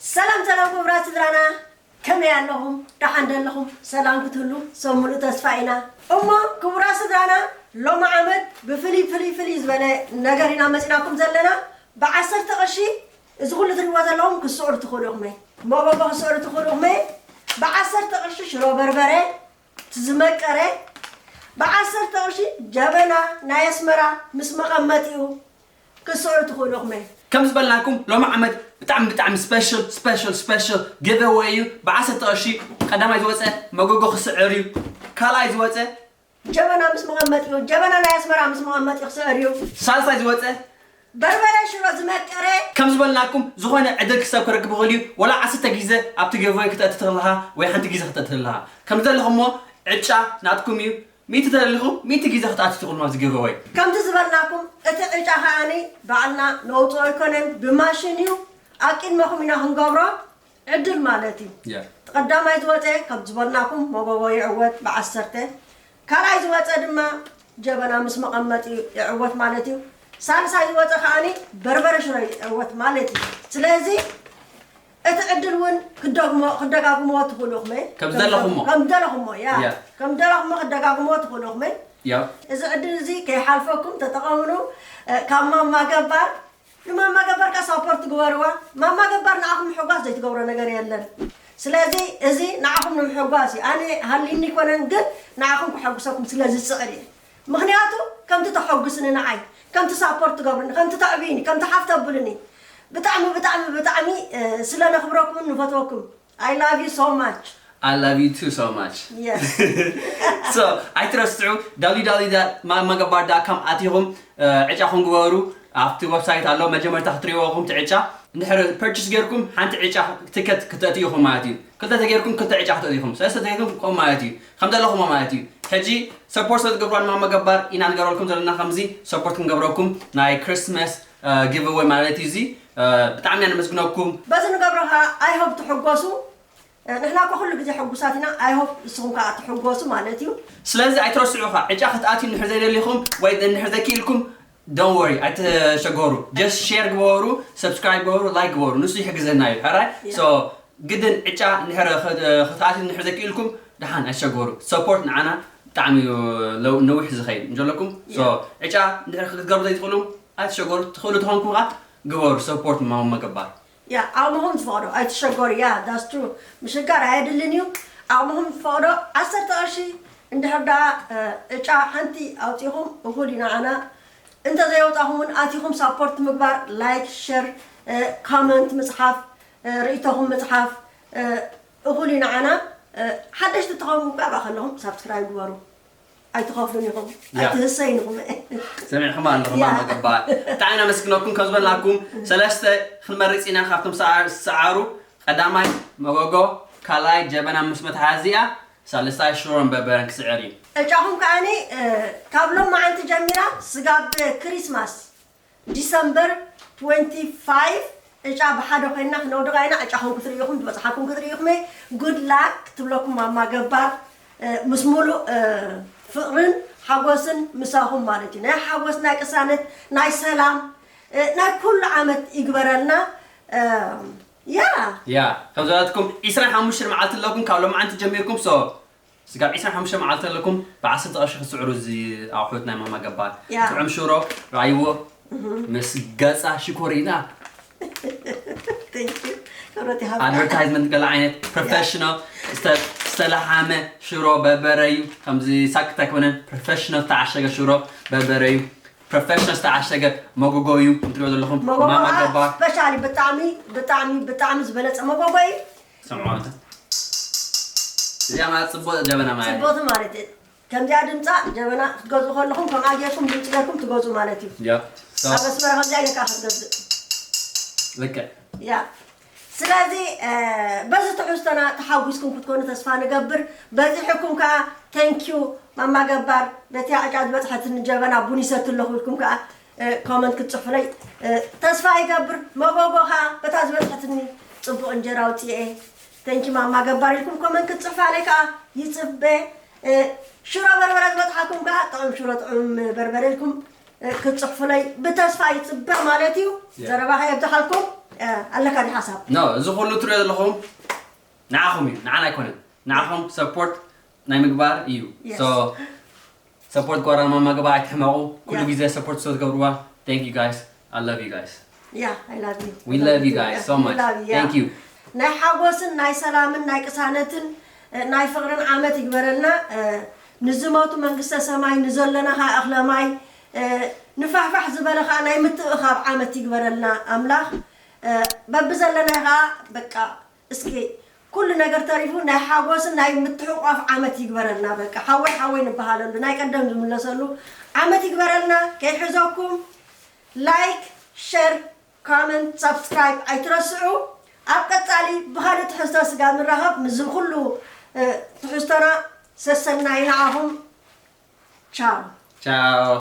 ሰላም ሰላም ክቡራት ስድራና፣ ከመይ ኣለኹም? ደሓን ዶ ኣለኹም? ሰላም ክትህሉ ሰብ ሙሉእ ተስፋ ኢና። እሞ ክቡራት ስድራና፣ ሎሚ ዓመት ብፍልይ ፍልይ ፍልይ ዝበለ ነገር ኢና መፂናኩም ዘለና። ብዓሰርተ ቅርሺ እዚ ኩሉ ትሪእዎ ዘለኹም ክስዕሩ ትኽእሉ ኢኹም። መጎጎ ክስዕሩ ትኽእሉ ኢኹም። ብዓሰርተ ቅርሺ ሽሮ በርበረ ዝመቀረ፣ ብዓሰርተ ቅርሺ ጀበና ናይ ኣስመራ ምስ መቐመጢኡ ክስዕሩ ትኽእሉ ኢኹም። ከም ዝበልናኩም ሎሚ ዓመት ብጣዕሚ ብጣዕሚ ስፔሻል ስፔሻል ስፔሻል ጊቨወይ እዩ። ብዓሰርተ ቅርሺ ቀዳማይ ዝወፀ መጎጎ ክስዕር እዩ። ካልኣይ ዝወፀ ጀበና ምስ መቐመጢኡ፣ ጀበና ናይ ኣስመራ ምስ መቐመጢኡ ክስዕር እዩ። ሳልሳይ ዝወፀ በርበረ ሽሮ ዝመቀረ። ከም ዝበልናኩም ዝኾነ ዕድል ክሰብ ክረክብ ይኽእል እዩ። ወላ ዓሰርተ ግዜ ኣብቲ ጊቨወይ ክተእቲ ትኽእልኻ ወይ ሓንቲ ግዜ ክተእቲ ትኽእልኻ። ከም ዘለኹሞ ዕጫ ናትኩም እዩ። ሚእቲ ተደሊኹም ሚእቲ ግዜ ክትኣትዩ ትኽእሉ ኣብዚ ጊቨወይ። ከምቲ ዝበልናኩም እቲ ዕጫ ከኣኒ ባዕልና ነውፅኦ ኣይኮነን፣ ብማሽን እዩ። ኣብ ቅድመኹም ኢና ክንገብሮ። ዕድል ማለት እዩ። ያ። ቀዳማይ ዝወፀ ከም ዝበልናኩም መጎጎ ይዕወት ብዓሰርተ፣ ካልኣይ ዝወፀ ድማ ጀበና ምስ መቐመጢ ይዕወት ማለት እዩ። ሳልሳይ ዝወፀ ከኣኒ በርበረ ሽሮ ይዕወት ማለት እዩ። ስለዚ እቲ ዕድል እውን ክደግሞ ክደጋግምዎ ትኽእሉ ኢኹም። ከም ዘለኹሞ። ከም ዘለኹሞ፣ ያ። ያ። ከም ዘለኹሞ ክደጋግምዎ ትኽእሉ ኢኹም። ያ። እዚ ዕድል እዚ ከይሓልፈኩም ተጠቐምሉ። እ፣ ካብ ማማ ገባር ንማማ ገባር ከኣ ሳፖርት ግበርዋ። ማማ ገባር ንዓኹም ምሕጓስ ዘይትገብሮ ነገር የለን። ስለዚ እዚ ንዓኹም ንምሕጓስ እዩ። ኣነ ሃልይኒ ኣይኮነን፣ ግን ንዓኹም ከሐጉሰኩም ስለ ዝጽዕር እየ። ምኽንያቱ ከምቲ ተሐጉስኒ ንዓይ፣ ከምቲ ሳፖርት ትገብርኒ፣ ከምቲ ተዕብይኒ፣ ከምቲ ሓፍ ተብልኒ፣ ብጣዕሚ፣ ብጣዕሚ፣ ብጣዕሚ፣ እ፣ ስለ ነኽብረኩምን ንፈትወኩም። I love you so much. I love you too so much. Yes. So ኣይትረስዑ፣ www.mamagebar.com ኣቲኹም፣ እ፣ ዕጫኹም ግበሩ። ኣብቲ ዌብሳይት ኣሎ፣ መጀመርታ ክትሪእዎ ኢኹም እቲ ዕጫ። እንድሕር ፐርቸስ ጌርኩም ሓንቲ ዕጫ ትኬት ክተእትዩ ኢኹም ማለት እዩ። ክልተ ተጌርኩም ክልተ ዕጫ ክተእትዩ ኢኹም። ሰለስተ ተጌርኩም ከምኡ ማለት እዩ። ከም ዘለኹሞ ማለት እዩ። ሕጂ ሰፖርት ስለ ትገብሩዋ ንማማ ገባር ኢና ንገብረልኩም ዘለና፣ ከምዚ ሰፖርት ክንገብረኩም ናይ ክሪስማስ፣ እ፣ ጊቨወይ ማለት እዩ እዚ። እ፣ ብጣዕሚ ኢና ነመስግነኩም። በዚ ንገብሮ ኸዓ I hope ትሕጎሱ። እ፣ ንሕና እኮ ኩሉ ግዜ ሕጉሳት ኢና። I hope ንስኹም ከዓ ትሕጎሱ ማለት እዩ። ስለዚ ኣይትረስዑ ኸዓ፣ ዕጫ ክትኣትዩ እንድሕር ዘይደሊኹም ወይ እንድሕር ዘይክኢልኩም፣ don't worry፣ ኣይትሸገሩ። ጀስት ሼር ግበሩ፣ ሰብስክራይብ ግበሩ፣ ላይክ ግበሩ። ንሱ ይሕግዘና እዩ። ሕራይ? ያ። ሶ፣ ግድን ዕጫ እንድሕር ኽ-፣ ክትኣትዩ እንድሕር ዘይክኢልኩም፣ ደሓን ኣይትሸገሩ። ሰፖርት ንዓና ብጣዕሚ እዩ ለው-፣ ነዊሕ ዝኸይድ እንጀለኩም። ሶ፣ ያ። ዕጫ እንድሕር ክትገብሩ ዘይትኽእሉ፣ ኣይትሸገሩ። ትኽእሉ ተኾንኩም ኸዓ ግበሩ፣ ሰፖርት ማማ ገባር። ያ፣ ዓቕምኹም ዝፈቕዶ ኣይትሸገሩ። ያ፣ that's true። ምሽጋር ኣየድልን እዩ። ዓቕምኹም ዝፈቕዶ ዓሰርተ ቅርሺ እንድሕር ደኣ፣ እ፣ ዕጫ ሓንቲ ኣውጺኹም እኹል እዩ ንዓና። እንተ ዘየውጻኹም እውን ኣቲኹም ሳፖርት ምግባር፣ ላይክ፣ ሸር፣ እ፣ ኮመንት ምጽሓፍ፣ እ፣ ርእይቶኹም ምጽሓፍ፣ እ፣ እኹል እዩ ንዓና። እ፣ ሓደሽቲ ተኾንኩም ከዓ ብኣ ከለኹም ሳብስክራይብ ግበሩ። ኣይትኸፍሉን ኢኹም። ያ። ኣይትህሰይን ኢኹም። ሰሚዕኹም ኣለኹም፣ ያ። ማማ ገባር። ብጣዕሚ ነመስግነኩም። ከም ዝበልናኩም፣ ሰለስተ ክንመርጽ ኢና ካብቶም ሰዓ-፣ ዝሰዓሩ። ቀዳማይ መጎጎ፣ ካልኣይ ጀበና ምስ መትሓዚኣ፣ ሳልሳይ ሽሮን በርበረን ክስዕር እዩ። ዕጫኹም ከኣኒ፣ እ፣ ካብ ሎማዓንቲ ጀሚራ ስጋብ ክሪስማስ ዲሰምበር ትወንቲ ፋይቭ ዕጫ ብሓደ ኮይንና ክነውድቕ ኢና። ዕጫኹም ክትርእዩ ኢኹም፣ ዝበጽሓኩም ክትርእዩ ኢኹም። ጉድ ላክ ትብለኩም ማማ ገባር፣ እ፣ ምስ ሙሉእ፣ እ፣ ፍቕርን ሓጎስን ምሳኹም ማለት እዩ። ናይ ሓጎስ፣ ናይ ቅሳነት፣ ናይ ሰላም፣ እ፣ ናይ ኩሉ ዓመት ይግበረልና። እ፣ ያ። ያ፣ ከም ዝበለትኩም ዒስራን ሓሙሽተን መዓልቲ ኣለኩም ካብ ሎማዓንቲ ጀሚርኩም። ሶ፣ ስጋብ ዒስራን ሓሙሽተን መዓልቲ ኣለኩም፣ ብዓሰርተ ቅርሺ ክትስዕሩ እዚ ኣቑሑት ናይ ማማ ገባር። ያ። ጥዑም ሽሮ፣ ራይዎ፣ እህ። ምስ ገጻ ሽኮሪና። Thank you። ክብረት ይሃብካ። ኣድቨርታይዝመንት ገለ ዓይነት ፕሮፌሽናል፣ ያ። ዝተ-፣ ዝተለሓመ ሽሮ በርበረ እዩ። ከምዚ ሳክት ኣይኮነን፣ ፕሮፌሽናል ዝተዓሸገ ሽሮ በርበረ እዩ። ፕሮፌሽናል ዝተዓሸገ መጎጎ እዩ። እንትሪኦ ዘለኹም መጎጎ ማማ ኸዓ ገባር። ስፔሻሊ ብጣዕሚ፣ ብጣዕሚ፣ ብጣዕሚ ዝበለጸ መጎጎ እዩ። ሰምዑ ኣንተ። እዚኣ ማለት ጽቡቕ ጀበና ማለት እዩ። ጽቡቕቲ ማለት እዩ። ከምዚኣ ድምጻ ጀበና ክትገዝኡ ከለኹም ከምኣ ጌርኩም ድምጺ ጌርኩም ትገዝኡ ማለት እዩ። ያ። ሶ፣ ኣብ ኣስመራ ከምዚኣ ጌርካ ክትገዝእ። ልክዕ። ያ። ስለዚ፣ እ፣ በዚ ትሕዝቶና ተሓጒስኩም ክትኮኑ ተስፋ ንገብር። በዚሕኩም ከኣ፣ ቴንኪዩ ማማ ገባር፣ በቲ ዕጫ ዝበጽሐትኒ ጀበና ቡን ይሰቲ ኣለኹ ኢልኩም ከኣ፣ እ፣ ኮመንት ክትጽሕፉለይ፣ እ፣ ተስፋ ይገብር። መጎጎ ከኣ በታ ዝበጽሐትኒ ጽቡቕ እንጀራ ኣውጽኤ፣ ቴንኪ ማማ ገባር ኢልኩም ኮመንት ክትጽሕፋለይ ከኣ ይጽበ። እ፣ ሽሮ በርበረ ዝበጽሓኩም ከኣ ጥዑም ሽሮ፣ ጥዑም በርበረ ኢልኩም፣ እ፣ ክትጽሕፉለይ ብተስፋ ይጽበ ማለት እዩ። ያ። ዘረባ ከየብዝሓልኩም። ኣለካ ዲ ሓሳብ? No፣ እዚ ኩሉ ትሪኦ ዘለኹም ንዓኹም እዩ፣ ንዓና ኣይኮነን። ንዓኹም ሰፖርት ናይ ምግባር እዩ። Yes. So ሰፖርት ጓራ ማማ ግባ፣ ኣይትሕመቑ። ኩሉ Yeah. ግዜ ሰፖርት ስለ ትገብርዋ፣ thank you guys, I love you guys. Yeah, I love you. We love you guys so much. We love you, yeah. Thank you. ናይ ሓጎስን ናይ ሰላምን ናይ ቅሳነትን እ፣ ናይ ፍቕርን ዓመት ይግበረልና። እ፣ ንዝሞቱ መንግስተ ሰማይ፣ ንዘለና ከዓ እኽለ ማይ፣ እ፣ ንፋሕፋሕ ዝበለ ከዓ ናይ ምትእኻብ ዓመት ይግበረልና ኣምላኽ። እ፣ በብዘለናይ ከዓ በቃ እስኪ ኩሉ ነገር ተሪፉ ናይ ሓጎስን ናይ ምትሕቋፍ ዓመት ይግበረልና። በቃ ሓወይ ሓወይ ንበሃለሉ፣ ናይ ቀደም ዝምለሰሉ ዓመት ይግበረልና። ከይሕዘኩም፣ ላይክ፣ ሸር፣ ኮመንት፣ ሳብስክራይብ ኣይትረስዑ። ኣብ ቀጻሊ ብኻልእ ትሕዝቶ ስጋ ንራኸብ። ምስዚ ኩሉ እ፣ ትሕዝቶና ሰሰናይ ንዓኹም። ቻው። ቻው።